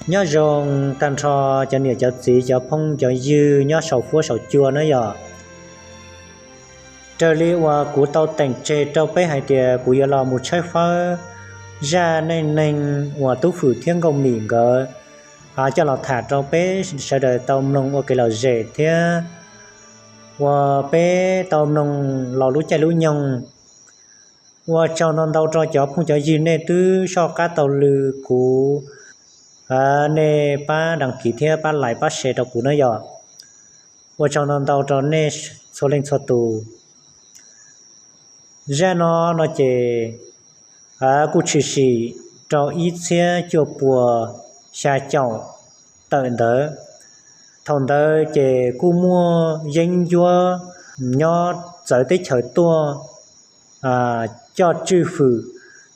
Nyob zoo tag nrho cov niam cov txiv cov phooj cov ywg nyob saum fuab saum cua na yom. Raws li uas kuv tau teem tseg rau peb hais tias kuv yuav los mus tshawb fawb zaj neej neeg uas Tub Fwm thiab Nkauj Mim nkawd coj los tham rau peb sawv daws tau mloog ua kev lom zem thiab uas peb tau mloog los lub caij lub nyoog. Ua tsaug ntau ntau rau cov phooj cov ywg nej twb soj qab taug lw kuv, nej pab đăng ký thiab pab like pab share rau kuv na yom. Ua tsaug ntau ntau rau nej txhua leej txhua tus. Zaj no no ces kuj tshwm sim rau ib txhiab cuaj pua xya caum tawm ntawd. Thaum ntawd ces kuj muaj yeeb ncuab nyob txawv teb chaws tuaj coj tswj fwm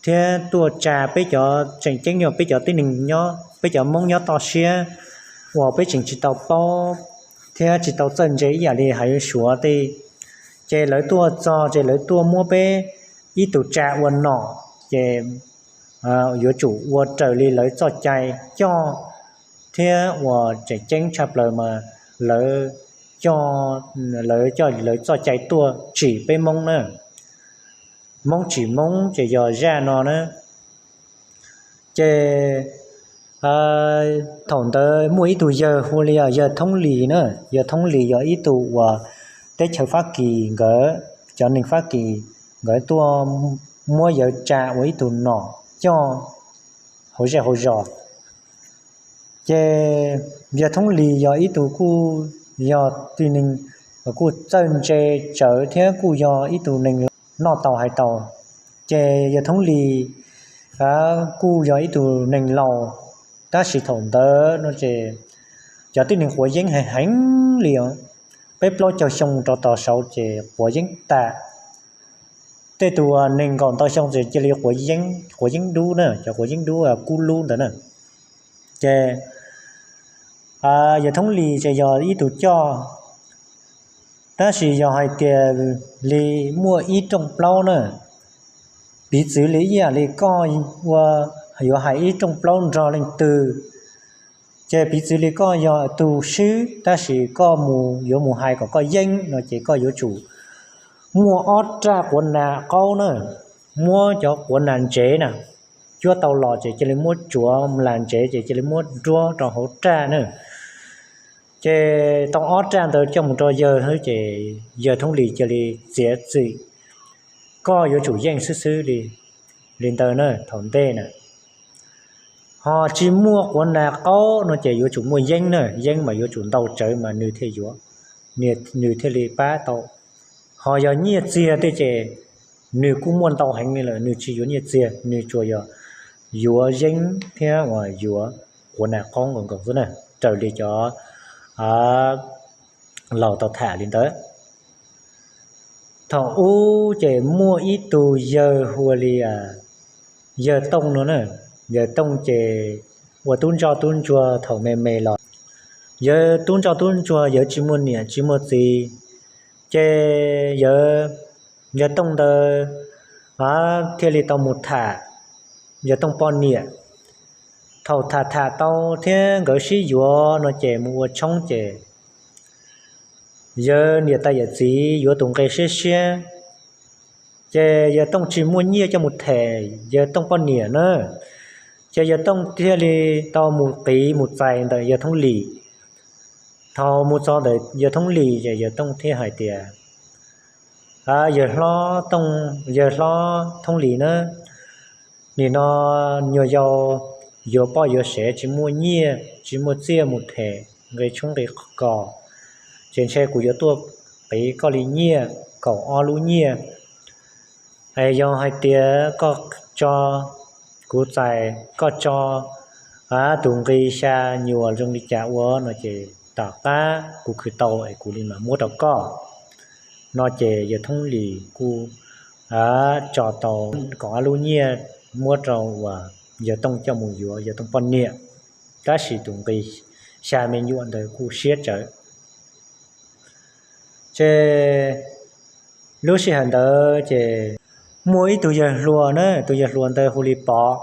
thiab tuaj tsa peb cov tseem ceeb yog peb cov tib neeg nyob, peb cov Hmoob nyob toj siab uas peb tseem tsis tau paub thiab tsis tau txawj ntse ib yam li hav suav tej. Ces lawv tuaj txog ces lawv tuaj muab peb ib tug tsa ua nom, ces yuav tsum ua raws li lawv txoj cai coj, thiab uas tseem ceeb tshaj plaws mas lawv coj, lawv coj lawv txoj cai tuaj tsim peb Hmoob na. Hmoob tsim Hmoob ces yog zaj no na. Ces thaum ntawd muaj ib tug yawg hu li yawg Thoob Lis na. Yawg Thoob Lis yog ib tug uas teb chaws Fab Kis nkawd, cov neeg Fab Kis nkawd tuaj muab yawg tsa ua ib tug nom coj hauv zej hauv zos. Ces yawg Thoob Lis yog ib tug kuj yog tib neeg kuj txawj ntse tsawv thiab kuj yog ib tug neeg noj tau hais tau. Ces yawg Thoob Lis kuj yog ib tug neeg laus, tab sis thaum ntawd no ces cov tib neeg quav yeeb heev heev li os. Peb plaub caug xyoo rau tom saud ces quav yeeb tas. Tej tus neeg nkaum ntau xyoo ces cia li quav yeeb dub na, cov quav yeeb dub kub lub ntawd na. Ces yawg Thoob Lis ces yog ib tug coj, tab sis yog hais tias li muaj ib rooj plaub na, piv txwv li ib yam li koj ua yuav hais ib rooj plaub nrog leej twg, ces piv txwv li koj yog tus swb tab sis koj mus yuav mus hais kom koj yeeb no ces koj yuav tsum muaj ob raj quav nas qaub na, muab cov quav nas ntsev na, cuab tau los ces cia li muab tsuav mlas ntsev ces cia li muab nruab rau hauv raj na. Ces tau ob raj ntawd coj mus rau yawg xwb ces yawg Thoob Lis cia li txiav txim, koj yuav tsum yeej xwb xwb li, li ntawd na thaum ntej na. Ho tsis muaj quav nas qaub no ces yuav tsum muaj yeeb na, yeeb mas yuav tsum ntau tsawv mas nws thiaj yuav, nws thiaj li pab tau. Ho yog nyiaj txiag tej ces nws kuj muaj ntau heev li lawm, nws tsis yuav nyiaj txiag, nws tsuas yog yuav yeeb thiab uas yuav quav nas qaub nkaus nkaus xwb na, raws li cov laus tau tham li ntawd. Thaum ub ces muaj ib tug yawg hu ua li yawg Tooj no na. Yawg Tooj ces ua tub ntsoj tub ntsuag thaum me me los. Yawg tub ntsoj tub ntsuag yawg tsis muaj niam tsis muaj txiv, ces yawg, yawg Tooj ntawd thiaj li tau mus tham yawg Tooj poj niam. Thaum tham tham tau thiab nkawd sib yuav no ces mus ua tshoob ces yawg niam tais yawm txiv yuav tus nqi siab siab, ces yawg Tooj tsis muaj nyiaj coj mus them yawg Tooj poj niam na. Ces yawg Tooj thiaj li tau mus qiv mus txais ntawm yawg Thoob Lis. Thaum mus txog ntawm yawg Thoob Lis ces yawg Tooj thiaj hais tias, yawg hlob Tooj, yawg hlob Thoob Lis na, nim no nyuag yau yuav poj yuav sev tsis muaj nyiaj tsis muaj txiaj mus them nqi tshoob nqi kos, ces ntshe kuv yuav tuaj qiv koj li nyiaj kaum ob lub nyiaj. Es yog hais tias koj tso, kuv txais koj tso tus nqi xya nyuam zoo li cas ua no ces tom qab kuv khwv tau es kuv li mam muab rau koj. No ces yawg Thoob Lis kuj tso tau kaum ob lub nyiaj muab rau uas yawg Tooj coj mus yuav yawg Tooj poj niam, tab sis tus nqi xya me nyuam ntawd kuj siab tsawv. Ces lub sij hawm ntawd ces muaj ib tug yawg hluas na, tus yawg hluas ntawd hu li Pov.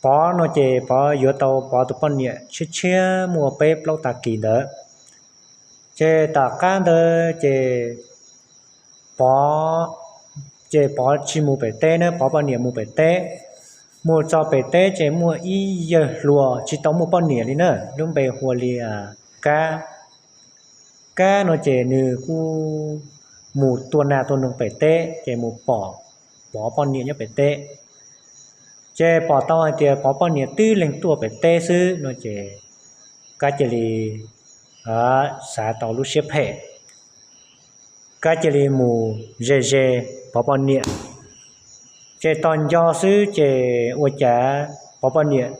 Pov no ces Pov yuav tau Pov tus poj niam tshiab tshiab muaj peb plaub tag kis ntawd. Ces tom qab ntawd ces Pov, ces Pov tsis mus pem teb na, Pov poj niam mus pem teb. Mus txog pem teb ces muaj ib yawg hluas tsis tau muaj poj niam li na, lub npe hu ua li Kab. Kab no ces nws kuj mus tua nas tua noog pem teb ces mus pom Pov poj niam nyob pem teb. Ces pom tau hais tias Pov poj niam twb leeg tuaj pem teb xwb no ces Kab cia li xav tau lub siab phem, Kab cia li mus ze ze Pov poj niam. Ces tos nco xwb ces ua cas Pov poj niam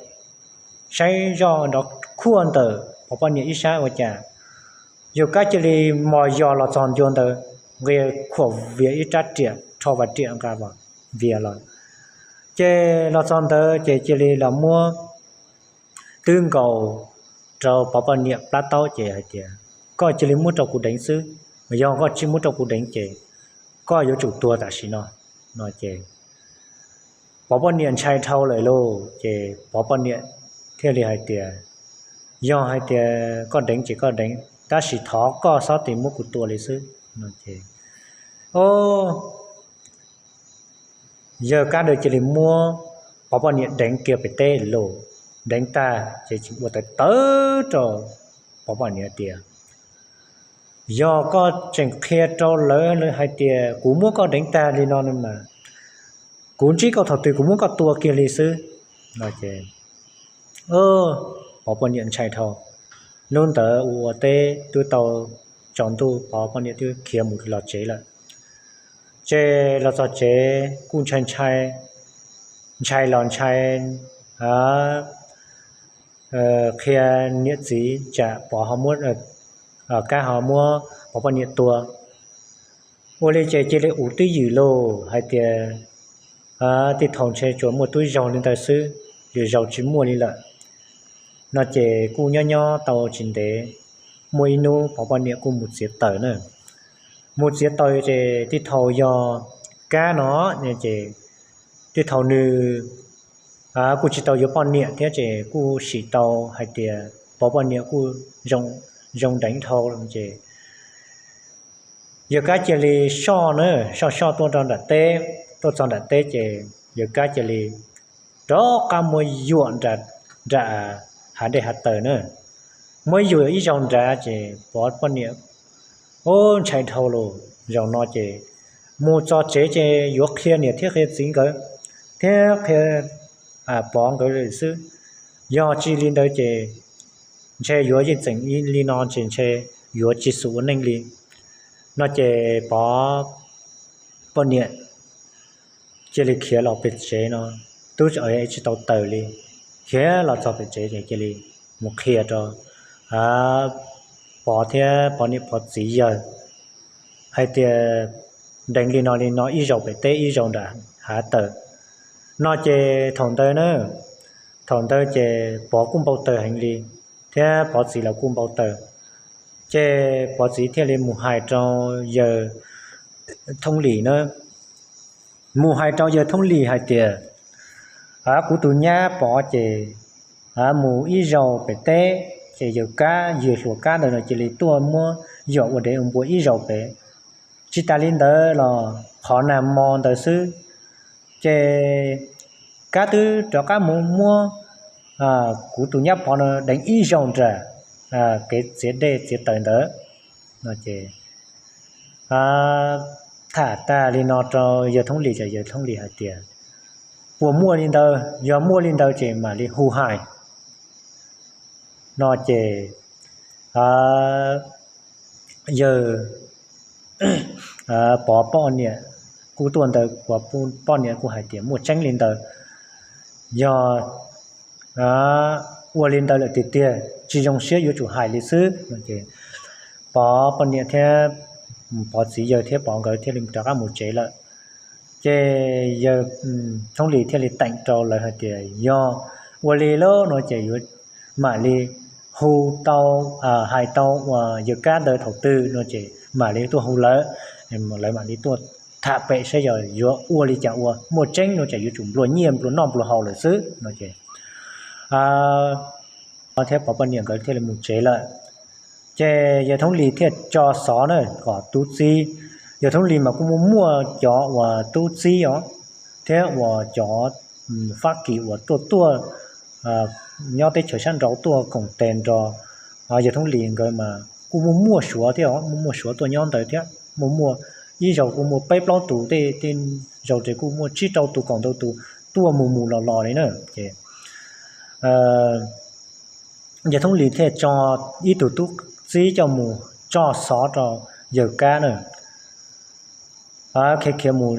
saib zoj nrov khuaj ntawm Pov poj niam ib sab ua cas yawg Kab cia li mos yos los txog ncua ntawd, nqis khuam vias ib rab riam rho vas riam nqa vias los. Ces los txog ntawd ces cia li los muab twb nkaus rau Pov poj niam plab taub ces hais tias, koj cia li muab rau kuv deev xwb, yog koj tsis muab rau kuv deev ces koj yuav tsum tuag tam sim no. No ces Pov poj niam ntshai dhau lawm lauj, ces Pov poj niam thiaj li hais tias, yog hais tias koj deev ces koj deev, tab sis thov koj xob tis muab kuv tua li xwb. No ces yawg Kab ntawd cia li muab Pov poj niam deev kiag pem teb lauj. Deev tag ces ua tawv tawv rau Pov poj niam tias, yog koj tseem qhia rau lawv hais tias kuv muab koj deev tag li no mas kuv ntsib koj thaum twg kuv muab koj tua kiag li xwb. No ces Pov poj niam ntshai dhau. Hnub ntawd ua ua teb twb tau tsaus ntuj, Pov poj niam twb khiav mus los tsev lawm. Ces los txog tsev kuj ntshai ntshai, ntshai los ntshai qhia niam txiv tsam Pov ho muab, Kab ho muab Pov poj niam tua. Ua li ces cia li ua twj ywm lauj hais tias tej thaum ntshe tsuas muaj tub zaug li ntawd xwb, yawm zaus tsis muaj li lawm. No ces kuj nyob nyob tau tsis ntev, muaj ib hnub Pov poj niam kuj mus txiav taws na. Mus txiav taws ces tej thaum yog Kab no ces tej thaum nws kuj tsis tau yuav poj niam thiab ces kuj sim tau hais tias Pov poj niam kuj zoo deev dhau ces yawg Kab cia li soj na, soj soj tuaj rau nram teb, tuaj txog nram teb ces yawg Kab cia li rov qab muab yuam nram hav dej hav taws na. Muab yuam ib zaug nrad ces Pov poj niam ntshai dhau los zaum no ces mus txog tsev ces yuav qhia niam thiab qhia txiv nkawd thiab qhia Pov nkawd xwb. Yog tsis li ntawd ces ntshe yuav yeej tseem li no ces ntshe yuav tsis xum ua neej li. No ces Pov poj niam cia li khiav los pem tsev no, twb tsis tau taws li, khiav los txog pem tsev ces cia li mus qhia rau Pov thiab Pov niam Pov txiv yawg hais tias deev li no li no ib zaug pem teb ib zaug nram hav taws. No ces thaum ntawd na, thaum ntawd ces Pov kuj npau taws heev li, thiab Pov txiv lawv kuj npau taws. Ces Pov txiv thiaj li mus hais rau yawg Thoob Lis na, mus hais rau yawg Thoob Lis hais tias, kuv tus nyab Pov ces mus ib zaug pem teb ces yawg Kab, yawg hluas Kab ntawd no cia li tuaj muab yam ua dev ua npua ib zaug pem. Tsis tas li ntawd los qhov nag mo ntawd xwb ces Kab twb rov qab mus muab kuv tus nyab Pov no deev ib zaug nram kev txiav dej txiav taws ntawd. No ces tham tag li no rau yawg Thoob Lis ces yawg Thoob Lis hais tias, puas muaj li ntawd? Yog muaj li ntawd ces mam li hu hais. No ces yawg Pov poj niam kuj tuaj ntawd, Pov poj niam kuj hais tias muaj tseeb li ntawd, yog ua li ntawd lawm tiag tiag tsis zoo siab yuav tsum hais li xwb. Pov poj niam thiab Pov txiv yawg thiab Pov nkawd thiaj li rov qab mus tsev lawm. Ces yawg Thoob Lis thiaj li teem rau lawv hais tias yog ua li lawm no ces yuav mam li hu tau, hais tau uas yawg Kab ntawd thaum twg no ces mam li tuaj hu lawv, lawv mam li tuaj tham pem saib yog yuav ua li cas ua, muaj tseeb no ces yuav tsum nplua nyiaj nplua noj nplua haus lawm xwb no ces thiab Pov poj niam nkawd thiaj li mus tsev lawm. Ces yawg Thoob Lis thiaj tso xov na kom tub txib. Yawg Thoob Lis mas kuj muaj muaj cov uas tub txib os, thiab uas cov Fab Kis uas tuaj tuaj nyob teb chaws sab nraud tuaj koom tes nrog yawg Thoob Lis nkawd mas kuj muaj muaj Suav thiab, muaj muaj Suav tuaj nyob ntawd thiab, muaj muaj ib zaug kuj muaj peb plaub tus, tej tej zaug ces kuj muaj tsib rau tus kaum ntau tus tuaj mus mus los los li na. Ces yawg Thoob Lis thiaj tso ib tug tub txib coj mus tso xov rau yawg Kab na, khiav khiav mus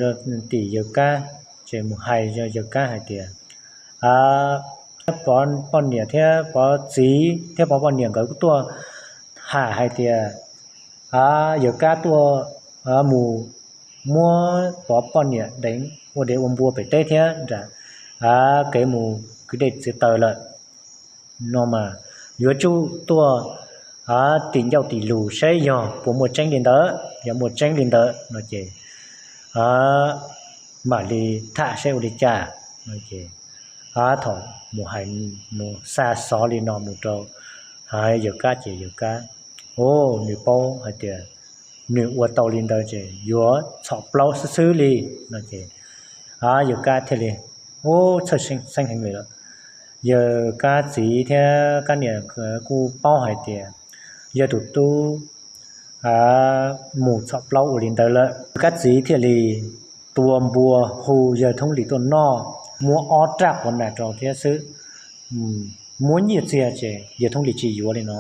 tim yawg Kab, ces mus hais yawg Kab hais tias, Pov poj niam thiab Pov txiv thiab Pov poj niam nkawd kuj tuaj hais hais tias yawg Kab tuaj mus muab Pov poj niam deev ua dev ua npua pem teb thiab nram kev mus kwv dej txiav taws lawm no mas yuav tsum tuaj tim ncauj tim lus saib yog puas muaj tseeb li ntawd. Yog muaj tseeb li ntawd no ces mam li tham saib ua li cas. Thaum mus hais mus xa xov li no mus rau yawg Kab ces yawg Kab, nws paub hais tias nws ua tau li ntawd ces yuav txhom plaub xwb xwb li no ces yawg Kab thiaj li ub txhawj xeeb heev li lawm. Yawg Kab txiv thiab Kab niam kuj paub hais tias yawg tus tub mus txhom plaub ua li ntawd lawm. Kab txiv thiaj li tua npua hu yawg Thoob Lis tuaj noj, muab ob raj quav nas rau thiab xwb. Muab nyiaj txiag ces yawg Thoob Lis tsis yuav li no,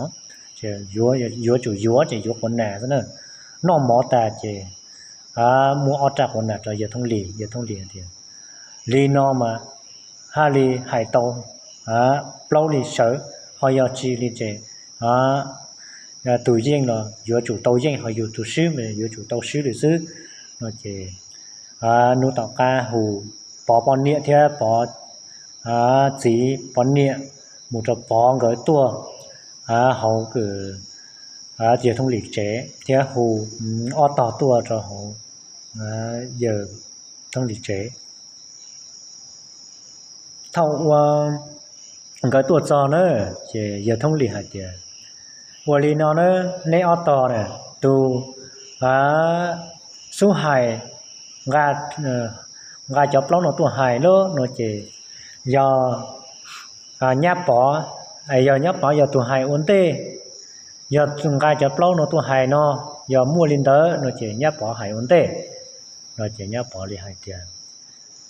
yuav tsum yuav ces yuav quav nas xwb na. Noj mov tas ces muab ob raj quav nas rau yawg Thoob Lis, yawg Thoob Lis tias, Li no mas haj li hais tau plaub li sawv, ho yog tsis li ces tus yeej los yuav tsum tau yeej, ho yus tus swb mas yuav tsum tau swb li xwb no ces hnub tom qab hu Pov poj niam thiab Pov txiv poj niam mus rau Pov nkawd tuaj hauv yawg Thoob Lis tsev thiab hu ob tog tuaj rau hauv yawg Thoob Lis tsev. Thaum uas nkawd tuaj txog na, ces yawg Thoob Lis hais tias, Ua li no na, neb ob tog na, tus xub hais nqa cov plaub no tuaj hais lawm no ces yog Nyab Pov, yog Nyab Pov yog tus hais ua ntej, yog nqa cov plaub no tuaj hais no, yog muaj li ntawd no ces Nyab Pov hais ua ntej no ces Nyab Pov li hais tias,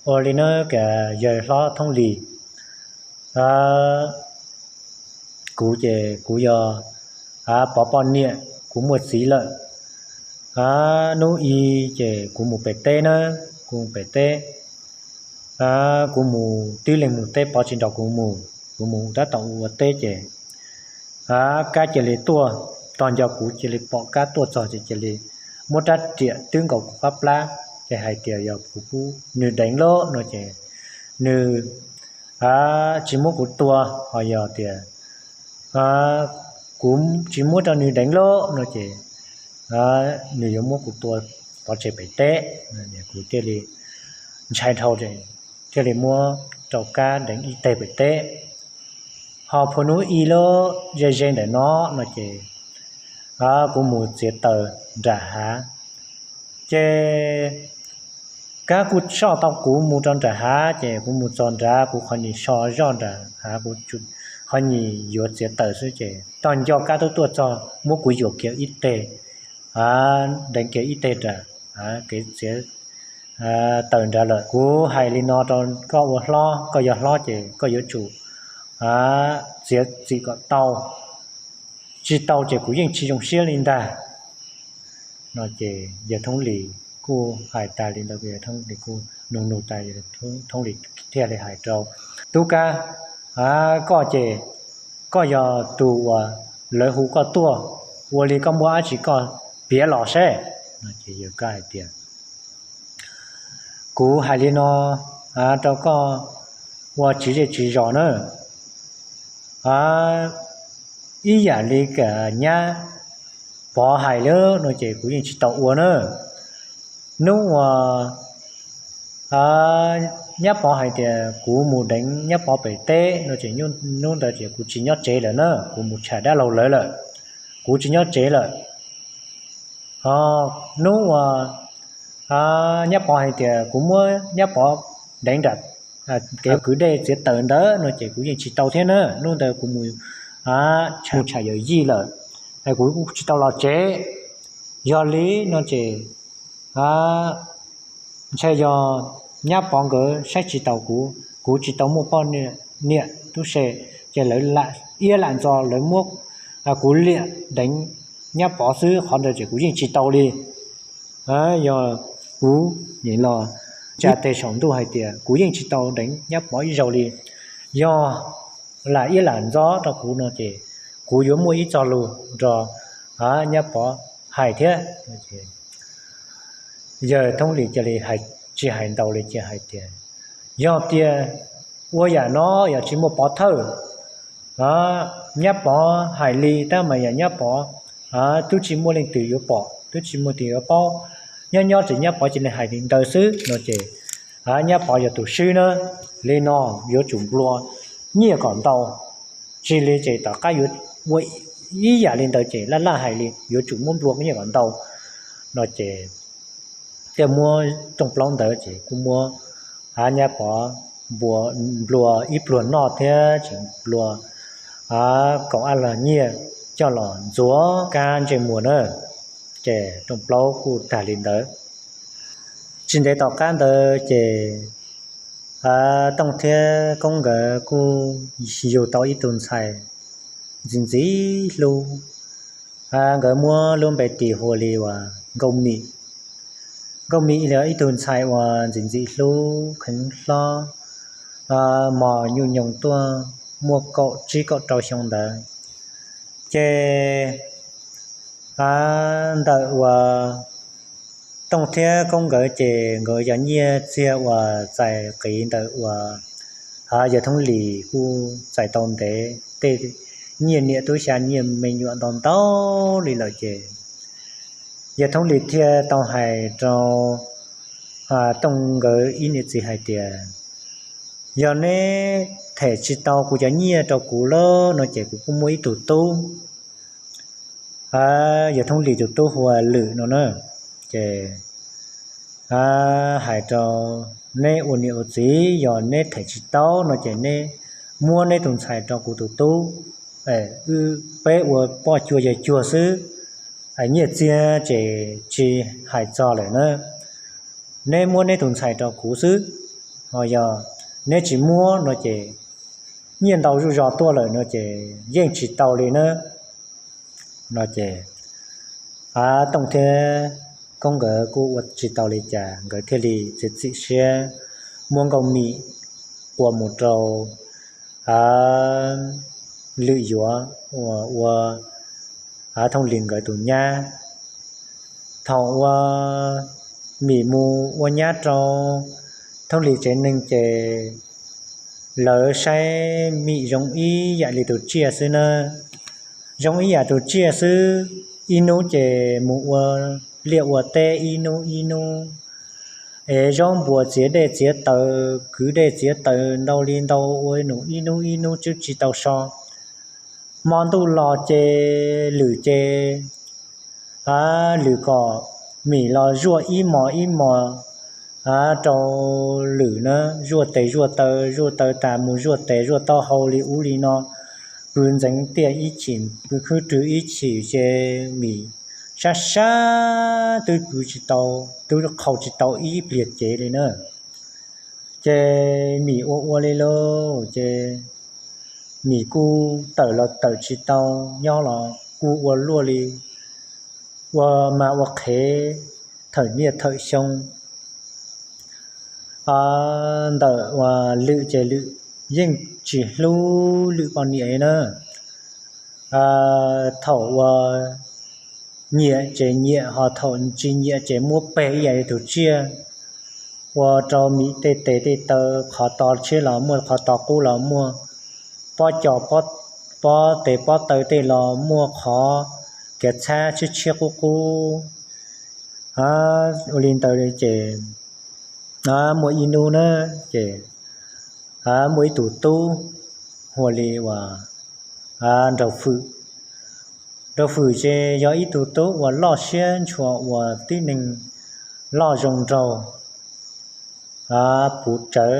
Ua li na, yawg hlob Thoob Lis, kuv ces kuv yog Pov poj niam, kuv muaj txiv lawm. Hnub i ces kuv mus pem teb na, kuv mus pem teb, kuv mus tib leeg mus teb, Pov tsis nrog kuv mus, kuv mus tab tom ua teb ces Kab cia li tuaj, tog nco kuv cia li pom Kab tuaj txog ces cia li muab rab riam twb nkaus kuv qab plab ces hais tias yog kuv pub nws deev lawm no ces nws tsis muab kuv tua, ho yog tias kuv tsis muab rau nws deev lawm no ces nws yuav muab kuv tua pov tseg pem teb. Kuv thiaj li ntshai dhau, thiaj li muab rau Kab deev ib teg pem teb. Ho phua hnub i lub ze ze ntawm no no ces kuv mus txiav taws nram hav, ces Kab kuj soj tau kuv mus rau nram hav, ces kuv mus txog nrad kuv qhov nyuag so zoj nram hav, kuv qhov nyuag yuav txiav taws xwb ces tog nco Kab twb tuaj txog muab kuv yuam kiag ib teg, deev kiag ib teg nram kev txiav taws nrad lawm. Kuv hais li no rau koj ua hlob, koj yog hlob ces koj yuav tsum txiav txim kom tau, tsis tau ces kuv yeej tsis zoo siab li ntag no ces yawg Thoob Lis kuj hais tas li ntawd, yawg Thoob Lis kuj nug nug tas, Thoob Lis thiaj li hais rau, Tub Kab, koj ces koj yog tus uas lawv hu koj tuaj, ua li koj muaj dab tsi koj piav los seb no ces yawg Kab hais tias, Kuv hais li no rau koj ua tswv zej tswv zos na, ib yam li Nyab Pov hais lawm no ces kuv yeej tsis tau ua na. Hnub uas Nyab Pov hais tias kuv mus deev Nyab Pov pem teb no ces hnub ntawd ces kuv tsis nyob tsev lawm na, kuv mus tsham dab laug lawv lawm, kuv tsis nyob tsev lawm. Hnub uas Nyab Pov hais tias kuv muab Nyab Pov deev nram kev kwv dej txiav taws ntawd no ces kuv yeej tsis tau thiab na, hnub ntawd kuv mus tsham yawm yij lawm, kuv tsis tau los tsev. Yog li no ces ntshai yog Nyab Pov nkawd saib tsis taus kuv, kuv tsis tau muaj poj niam tub se, ces lawv iab lam ntxo lawv muab kuv liam deev Nyab Pov xwb, qhov ntawd ces kuv yeej tsis tau li. Yog kuv los tsa tes saum ntuj hais tias kuv yeej tsis tau deev Nyab Pov ib zaug li. Yog lam iab lam ntxo rau kuv no ces kuv yuav muaj ib txoj lus nrog Nyab Pov hais thiab. Yawg Thoob Lis cia li tsis hais ntau li, cia hais tias yog tias ua yam no yog tsis muaj pov thawj. Nyab Pov hais li tab mas yog Nyab Pov twb tsis muaj leej twg yuav pom, twb tsis muaj leej twg yuav paub, nyob nyob tseem Nyab Pov cia li hais li ntawd xwb no ces Nyab Pov yog tus swb na. Li no yuav tsum nplua nyiaj kom ntau, tsis li ces tom qab yuav ua ib yam li ntawd ces laj laj hais li yuav tsum muab nplua nyiaj kom ntau no ces thiaj muab rooj plaub ntawd ces kuj muab Nyab Pov nplua ib pluag noj thiab tseem nplua kaum ab los nyiaj coj los ntxuav kab ntsej muag na. Ces rooj plaub kuj tag li ntawd. Tsis ntev tom qab ntawd ces Tooj thiab Koob nkawd kuj yug tau ib tug ntxhais ntxim ntxim hlub. Nkawd muab lub npe tis hu li uas Nkauj Mim. Nkauj Mim yog ib tug ntxhais uas ntxim ntxim hlub kheev hlob, mos nyuj nyoos tuaj muaj kaum tsib kaum rau xyoo ntawd. Ces ntawm uas Tooj thiab Koob nkawd ces nkawd cov nyiaj txiag uas txais qiv ntawm uas yawg Thoob Lis kuj txais tau ntev tej nyiaj niam tub xya nyiaj me nyuam ntau ntau li lawm ces yawg Thoob Lis thiaj tau hais rau Tooj nkawd ib niam txiv hais tias, yog neb them tsis tau kuv cov nyiaj rau kuv lawm no ces kuv kuj muaj ib tug tub, yawg Thoob Lis tus tub hu ua Lwm no na. Ces hais rau neb ua niam ua txiv, yog neb them tsis tau no ces neb muab neb tus ntxhais rau kuv tus tub, wb peb ua poj cuag yawg cuag xwb, nyiaj txiag ces tsis hais txog lawm na. Neb muab neb tus ntxhais rau kuv xwb, ho yog neb tsis muab no ces nyiaj ntau zuj zog tuaj lawm no ces yeej tsis tau li na. No ces Tooj thiab Koob nkawd kuj ua tsis tau li cas, nkawd thiaj li txiav txim siab muab Nkauj Mim qua mus rau Lwm yuav ua Thoob Lis nkawd tus nyab. Thaum uas Mim mus ua nyab rau Thoob Lis tsev neeg ces lawv saib Mim zoo ib yam li tus tsiaj xwb na. Zoo ib yam tus tsiaj xwb, ib hnub ces mus ua liaj ua teb ib hnub ib hnub, es zaub npuas txiav dej txiav taws, kwv dej txiav taws ntau li ntau ua num ib hnub ib hnub twb tsis tau so. Hmo ntuj los ces Lwm ces, Lwm kom Mim los zuaj ib mos ib mos rau Lwm na, zuaj tes zuaj taw, zuaj taw tas mus zuaj tes zuaj taub hau li ub li no, pw ntxeev tiaj ib chim, pw khwb rwg ib chim ces Mim sab sab twb pw tsis tau, twb qhau tsis tau ib pliag cev li na. Ces Mim ua ua li lauj ces Mim kuj tawm los tawm tsis tau, nyob los kuj ua luaj li, ua mas ua qhev thawm niaj thawm xyoo. Ntawm uas Lwm ces Lwm yeej tsis hlub Lwm poj niam li na. Thaum uas nyiam ces nyiam, ho thaum tsis nyiam ces muab peg ib yam li tus tsiaj, ua rau Mim tej tes tej taw qhov to tshiab los muaj, qhov to qub los muaj, pob co pob tes pob taw tej los muaj qhov kiav txhab tshiab tshiab qub qub. Ua li ntawd ces Muaj ib hnub na, ces muaj ib tug tub hu li uas Nraug Fwm. Nraug Fwm ces yog ib tug tub uas loj siab ntshua ua tib neeg loj zoo nraug, puv tsawv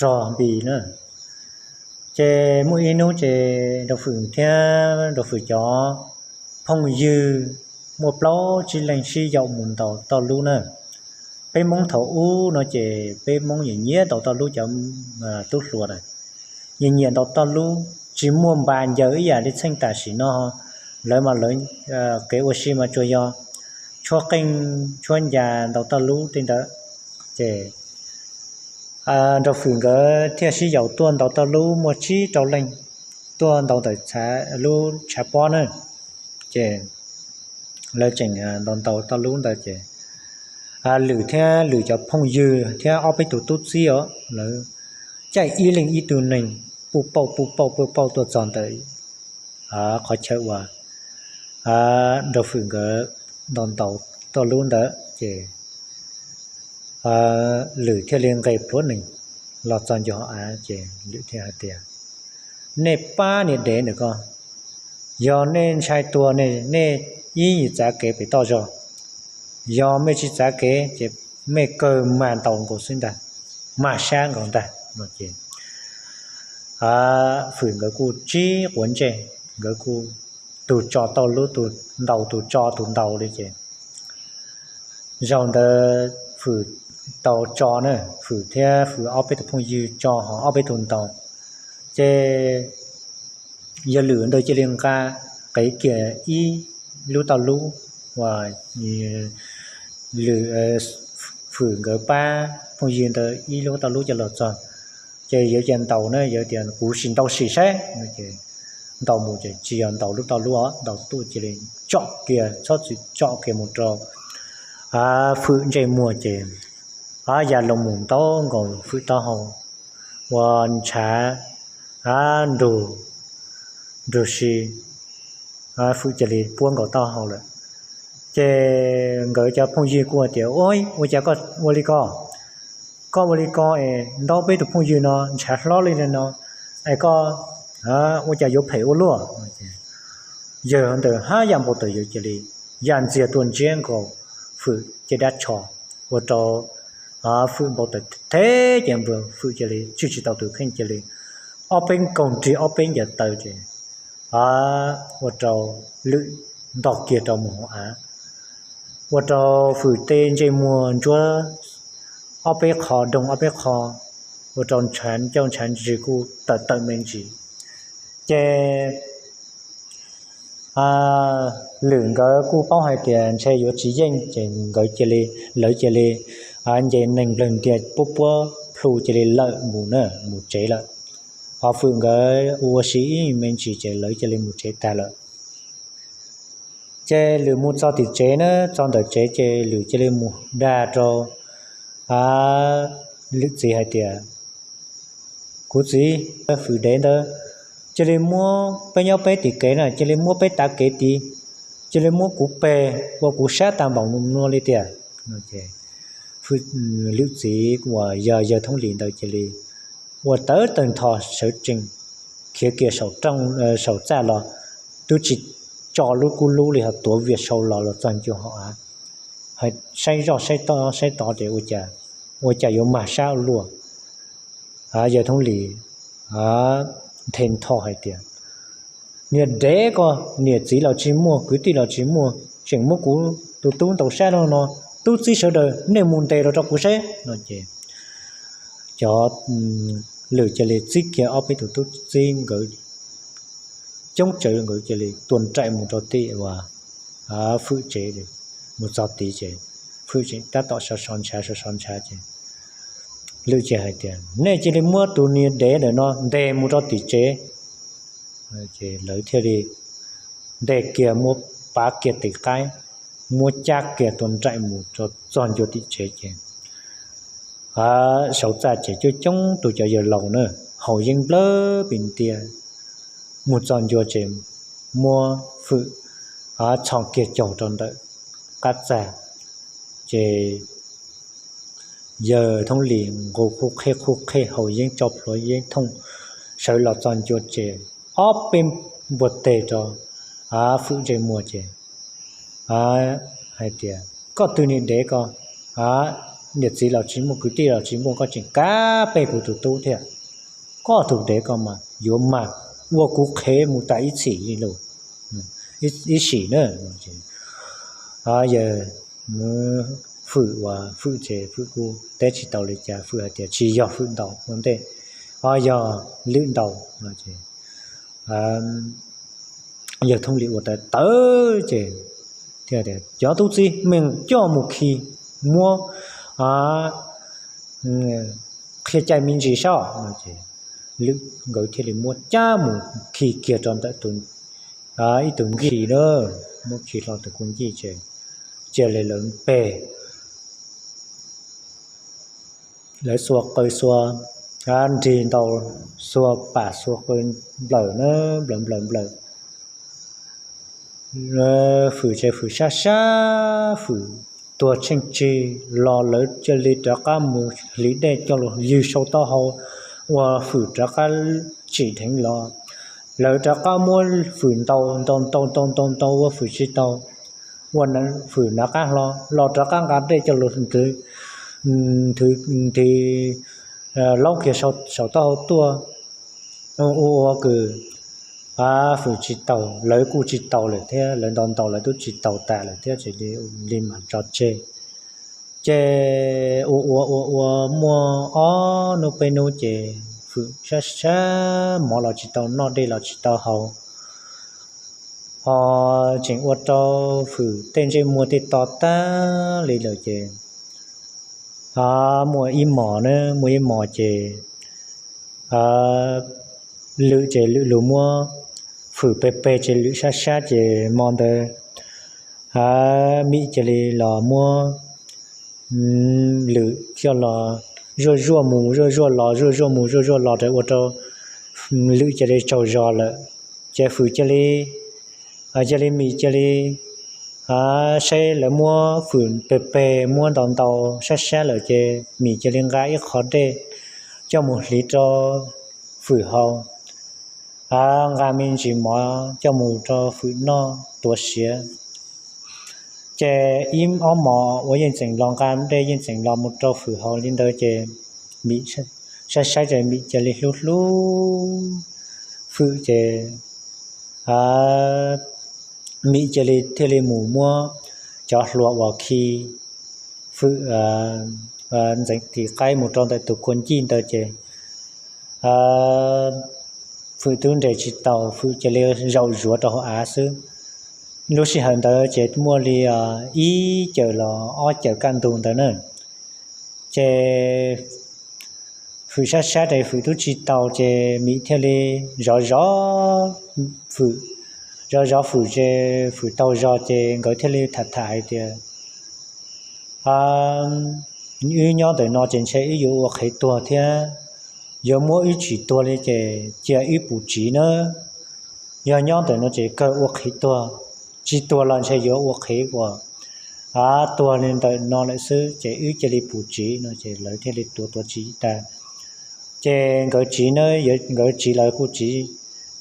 rog npis na. Ces muaj ib hnub ces Nraug Fwm thiab Nraug Fwm cov phooj ywg muaj plaub tsib leeg sib yaum mus ntaus toj lub na. Peb Hmoob thaum ub no ces peb Hmoob nyiam nyiam ntaus toj lub cov tub hluas na, nyiam nyiam ntaus toj lub, tsis muaj npa ncaws ib yam li txheej tam sim no. Lawv mas lawv kev ua si mas tsuas yog tshuab qeej tshuab ncas ntaus toj lub tej ntawd. Ces Nraug Fwm nkawd thiaj sib yaum tuaj ntaus toj lub muaj tsib rau leej, tuaj ntaus ntawm lub tshav pob na. Ces lawv tseem ntaus ntaus toj lub ntawd ces Lwm thiab Lwm cov phooj ywg thiab ob peb tug tub txib os, lawv caij ib leeg ib tug neeg puj pauj puj pauj puj pauj tuaj txog ntawm qhov chaw uas Nraug Fwm nkawd ntaus ntaus toj lub ntawd ces Lwm thiaj li nqes pluav nees los txog ncua hauv av ces Lwm thiaj hais tias, nej pab niag dev ntawm ko, yog nej ntshai tuag ne nej ib yim txav kev pem toj zog, yog mej tsis txav kev ces mej kawg mag ntaus nkaus xwb ntag, mag sab nkaus ntag no ces Fwm nkawd kuj tsib quav ntsej, nkawd kuj tus tso tau lub, tus ntaus tus tso tus ntaus li ces zaum ntawd Fwm tau tso na, Fwm thiab Fwm ob peb tus phooj ywg tso ho ob peb tus ntaus. Ces yog Lwm ntawd cia li nqa qev kiag ib lub toj lub uas Lwm, Fwm nkawd pab phooj ywg ntawd ib lub toj lub coj los txog. Ces yawg cia ntaus na, yawg tias kuv sim ntaus sim saib. Ntaus mus ces tsis yog ntaus lub toj lub os, ntaus tuaj cia li tsom kiag, txhob txwm tsom kiag mus rau Fwm ntsej muag ces ya loo mus ntau nkaus Fwm taub hau ua ntshav nrug, nrug si, Fwm cia li puab nkaus taub hau lawm. Ces nkawd cov phooj ywg kuj tias, ua cas koj ua li ko, koj ua li ko es ntaus peb tus phooj ywg no ntshav hlob li no es koj ua cas yuav phem ua luaj. Yawg ntawd hab ya npau taws yawg cia li ya ntxiag tuaj ntsiab nkaus Fwm caj dab tsho, ua rau Fwm npau taws theb ces Fwm cia li tswj tsis tau tus kheej cia li ob peb nkaug nrig ob peb ncaws taw ces ua rau Lwm ntog kiag rau mus hauv av, ua rau Fwm tej ntsej muag ntsuab ob peb qho doog ob peb qho, ua rau ntshav ncauj ntshav ntsws kuj tawm tawm me ntsis. Ces Lwm nkawd kuj paub hais tias ntshe yuav tsis yeej ces nkawd cia li, lawv cia li nce neeg nplawg ntias puab puab plhu cia li lawm mus na, mus tsev lawm. Ho Fwm nkawd ua si ib me ntsis ces lawv cia li mus tsev tag lawm. Ces Lwm mus txog tim tsev na, txog ntawm tsev ces Lwm cia li mus dag rau Lwm txiv hais tias, kuv txiv, Fwm dev ntawd cia li muab peb nyob peb tim kev na, cia li muab peb tav kev tid, cia li muab kuv peg ua kuv sab tag npaum no li tiag. Lwm txiv uas yog yawg Thoob Lis ntawd cia li ua tawv tawg ntho sawv tsees khiav kiag saum txaj los, twb tsis tso lub kub lub li ho tuav vias sau los los txog ncua hauv av, saib zoj saib tod saib tod ces ua cas yuav mag sab ua luaj. Yawg Thoob Lis nthe ntho hais tias, niag dev ko, niam txiv los tsis muaj, kwv tij los tsis muaj, tseem muab kuv tus tub ntaus sab no no, tub txib sawv daws nej mus ntes los rau kuv saib no ces cov Lwm cia li txib kiag ob peb tus tub txib nkawd coob tsawv, nkawd cia li tua nraim mus rau tim uas Fwm tsev. Mus txog tid ces Fwm tseem tab tom sov sov ntshav sov sov ntshav ces Lwm cia hais tias, nej cia li muab tus niag dev ntawm no ntes mus rau tim tsev. Ces lawv thiaj li ntes kiag, muab pav kiag tes qaib, muab cab kiag tua nraim mus rau txog ncua tim tsev ces saum txaj ces coob coob tus cov yawg laus na, haus yeeb nplawg pes ntia, mus txog ncua ces muab Fwm txhos kiag caug rau ntawm qab txaj ces yawg Thoob Lis nqus qhuj qhej qhuj qhej haus yeeb tso plhuav yeeb thooj sawv los txog ncua ces ob peb npuaj teg rau Fwm ntsej muag ces hais tias, koj twg niag dev ko, niam txiv los tsis muaj, kwv tij los tsis muaj, koj tseem kav peb kuv tus tub thiab. Koj tus dev ko mas yuav mag ua kuv qhev mus tas ib txhis li lauj, ib sim na. Yawg Fwm uas Fwm ces Fwm kuj teb tsis tau li cas, Fwm hais tias tsis yog Fwm ntaus ua ntej, o yog Lwm ntaus. Yawg Thoob Lis ua tawv tawv ces thiaj tias, cov tub txib, mej coj mus khi muab qhia cai me ntsis saib. Lwm nkawd thiaj li muab cab mus khi kiag rau ntawm ib tug nqi na, muab khi hlo tus kuj ncij ces cia li lawv peg lawv xuas qw xuas nrig ntau, xuas pam xuas qw nplawm na, nplawm nplawm nplawm. Fwm ces Fwm sab sab, Fwm tuag tsheej tsig los lawv cia li rov qab mus hliv dej coj los ywg saum taub hau ua Fwm rov qab tsim dheev los. Lawv rov qab muab Fwm ntaus ntaus ntaus ntaus ntaus ntaus ua Fwm tsis tau, ua Fwm nav qab hlo los rov qab nqa dej coj los nthwv laub kiag saum taub hau tuaj. Ua ua kws Fwm tsis tau, lawv kuj tsis tau lawm thiab, lawv ntaus ntaus lawv twb tsis tau tas lawm thiab, tsis li mam tso tseg. Ces ua ua ua ua muaj ob hnub peb hnub ces Fwm sab sab mov los tsis tau noj, dej los tsis tau haus, ho tseem ua rau Fwm tej ntsej muag tej to tag li lawm ces muaj ib hmos na, muaj ib hmos ces Lwm ces Lwm lug muab Fwm peg peg ces Lwm sab sab ces hmo ntawd Mim cia li los muab Lwm coj los zuaj zuaj mus zuaj zuaj los, zuaj zuaj mus zuaj zuaj los rau ua rau Lwm cia li tsaug zog lawm. Ces Fwm cia li, cia li Mim cia li saib lawv muab Fwm peg peg muab ntaus ntaus sab sab lawm ces Mim cia li nqa ib qho dej coj mus hliv rau Fwm haus, nqa me ntsis mov coj mus rau Fwm noj tuav siav. Ces ib ob hmos uas Yeej Txeem los nqa dej Yeej Txeem los mus rau Fwm haus li ntawd ces Mim saib saib ces Mim cia li hlub hlub Fwm ces Mim cia li thiaj li mus muab cov hlua uas khi Fwm ntxeev tis qaib mus rau ntawm tus kua ncij ntawd ces Fwm twb nres tsis tau, Fwm cia li zaum zuav rau hauv av xwb. Lub sij hawm ntawd ces muaj li ib cawm los ob cawm kaj ntug ntawd na. Ces Fwm sab sab ces Fwm twb tsis tau ces Mim thiaj li zov zov Fwm, zov zov Fwm ces Fwm tau zog ces nkawd thiaj li tham tham hais tias, wb nyob ntawm no ces ntshe wb yuav ua qhev tuag thiab, yuav muab wb tsim tuag li ces cia wb puv tsiv na. Yog nyob ntawm no ces kawg ua qhev tuag, tsis tuag los ntshe yuav ua qhev uas tuag li ntawm no lawm xwb ces wb cia li puv tsiv no ces lawv thiaj li tuav tuav tsiv tas. Ces nkawd tsiv na, nkawd tsiv lawv kuj tsiv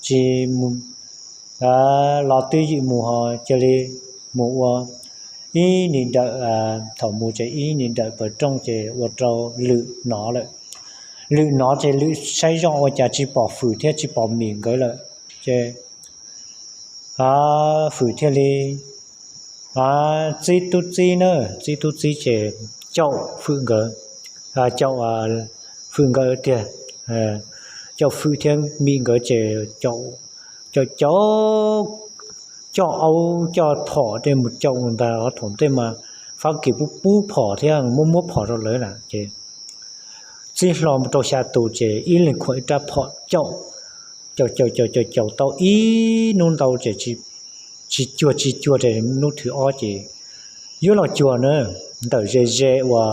tsis mus, los twb ywm mus ho cia li mus ua ib ni dawm, thaum mus ces ib ni dawm pawg rooj ces ua rau Lwm hnov lawm. Lwm hnov ces Lwm saib zoj ua cas tsis pom Fwm thiab tsis pom Mim nkawd lawm. Ces Fwm thiaj li txib tub txib na, txib tub txib ces caum Fwm nkawd, caum Fwm nkawd tiag, caum Fwm thiab Mim nkawd ces caum, caum, coj aub coj phom tej mus caum ntag. Thaum ntej mas Fab Kis pub pub phom thiab muab muab phom rau lawv na ces txib hlo mus rau xya tus ces ib leeg khuam ib rab phom caum, caum caum caum caum caum tau ib hnub ntau ces tsis cuag tsis cuag ces hnub thib ob ces yuav los cuag na, ntawm ze ze uas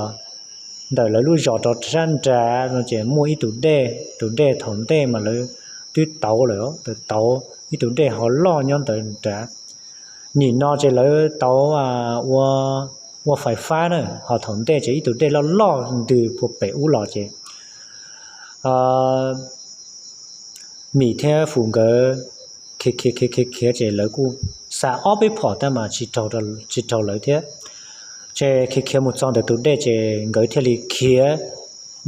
ntawm lawv lub zos rau sab nrad no ces muaj ib tug dej, tus dej thaum ntej mas lawv twb tauv lawm, tauv ib tug dej ho loj nyob ntawd nrad. Nim no ces lawv tauv ua ua fais fab na, ho thaum ntej ces ib tug dej loj loj ntws puag pem ub los ces Mim thiab Fwm nkawd khiav khiav khiav khiav khiav ces lawv kuj xa ob peb phom tab mas tsis raug lawv thiab. Ces khiav khiav mus txog ntawm tus dej ces nkawd thiaj li khiav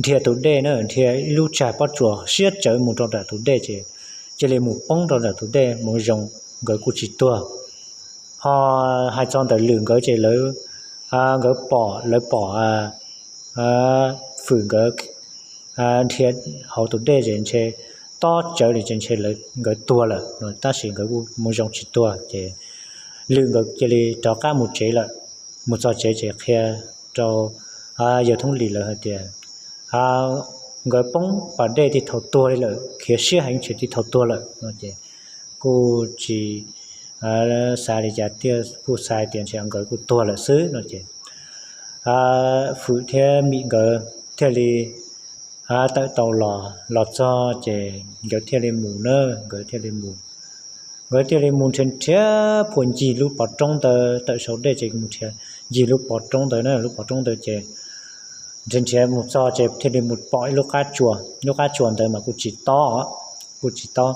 dhia tus dej na, dhia ib lub tsag pob tsuas siab tsawv mus rau nram tus dej ces cia li mus poob rau nram tus dej mus zoo, nkawd kuj tsis tuag. Ho hais txog ntawm Lwm nkawd ces lawv, nkawd pom, lawv pom Fwm nkawd dhia hauv tus dej ces ntshe tob tsawv li ces ntshe nkawd tuag lawm, tab sis nkawd kuj mus zoo tsis tuag ces Lwm nkawd cia li rov qab mus tsev lawm. Mus txog tsev ces qhia rau yawg Thoob Lis lawv hais tias nkawd poob pas dej tib thaum tuag li lawm, khiav siab heev ces tib thaum tuag lawm no ces kuj tsis xav li cas tiag, kuj xav hais tias ntshe nkawd kuj tuag lawm xwb no ces Fwm thiab Mim nkawd thiaj li tawm tau los, los txog ces nkawd thiaj li mus na, nkawd thiaj li mus. Nkawd thiaj li mus nrhiav nrhiav puag ncig lub pov roob ntawd, tawm saum dej ces mus nrhiav ncig lub pov roob ntawd na, lub pov roob ntawd ces nrhiav nrhiav mus txog ces thiaj li mus pom ib lub qab tsua, lub qab tsua ntawd mas kuj tsis tob, kuj tsis tob.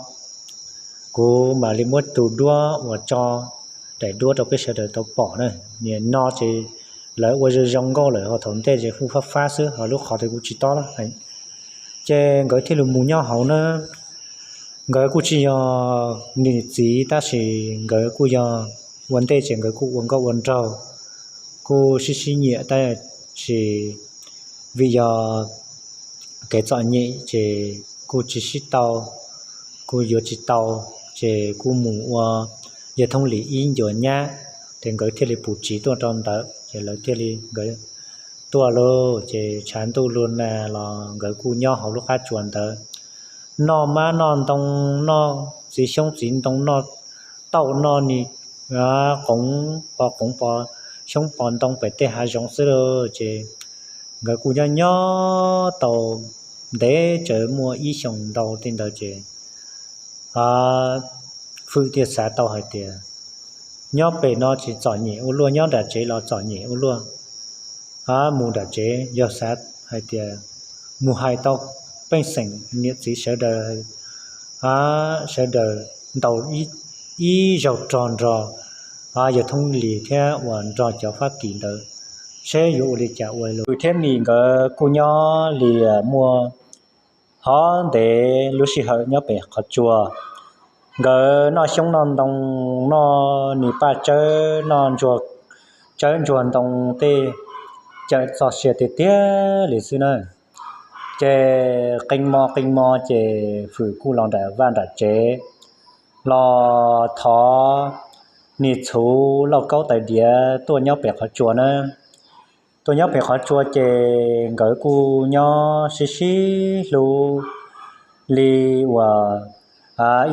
Kuv mam li muab tus duab uas tso daim duab rau peb sawv daws tau pom na. Nim no ces lawv ua zoo zoo nkauj lawm, ho thaum ntej ces kuj fab fab xwb, ho lub qhov twg kuj tsis tob lawm. Ces nkawd thiaj li mus nyob hauv na. Nkawd kuj tsis yog niam txiv tab sis nkawd kuj yog ua ntej ces nkawd kuj ua nkauj ua nraug, kuj sib sib nyiam tab sis vim yog kev txom nyem ces kuj tsis sib tau, kuj yuav tsis tau, ces kuj mus ua yawg Thoob Lis ib ncuav nyab, ces nkawd thiaj li pum tsiv tuaj rau ntawd ces lawv thiaj li nkawd tuaj lauj, ces tshav ntuj luag nag los nkawd kuj nyob hauv lub qab tsua ntawd, noj mab noj ntoo, noj txiv xyoob txiv ntoo, noj tauj noj ni, qoov pov qoov pov, xyoob pov ntoo pem tej hav zoov xwb lauj. Ces nkawd kuj nyob nyob tau ntev tsawv muaj ib xyoos ntau tej ntawd ces Fwm thiaj xav tau hais tias nyob pem no tsis txom nyem ua luaj, nyob nram tsev los txom nyem ua luaj, mus nram tsev. Yog xav hais tias mus hais tau pej xeem niam txiv sawv daws, sawv daws ntaus ib zaug rog nrog yawg Thoob Lis thiab uas nrog cov Fab Kis ntawd seb yuav ua li cas ua li. Fwm thiab Mim nkawd kuj nyob li muaj hov ntev lub sij hawm nyob pem qhov tsua. Nkawd noj xyoob noj ntoo, noj ni paj tsawb, noj tsawb ntsuag ntoo tej, cawm txoj sia tiag tiag li xwb na. Ces qee mo qee mo ces Fwm kuj los nram vaj nram tsev, los thov nis txhuv lauj kaub tais diav tuaj nyob pem qhov tsua na. Tuaj nyob pem qhov tsua ces nkawd kuj nyob sib sib hlub li uas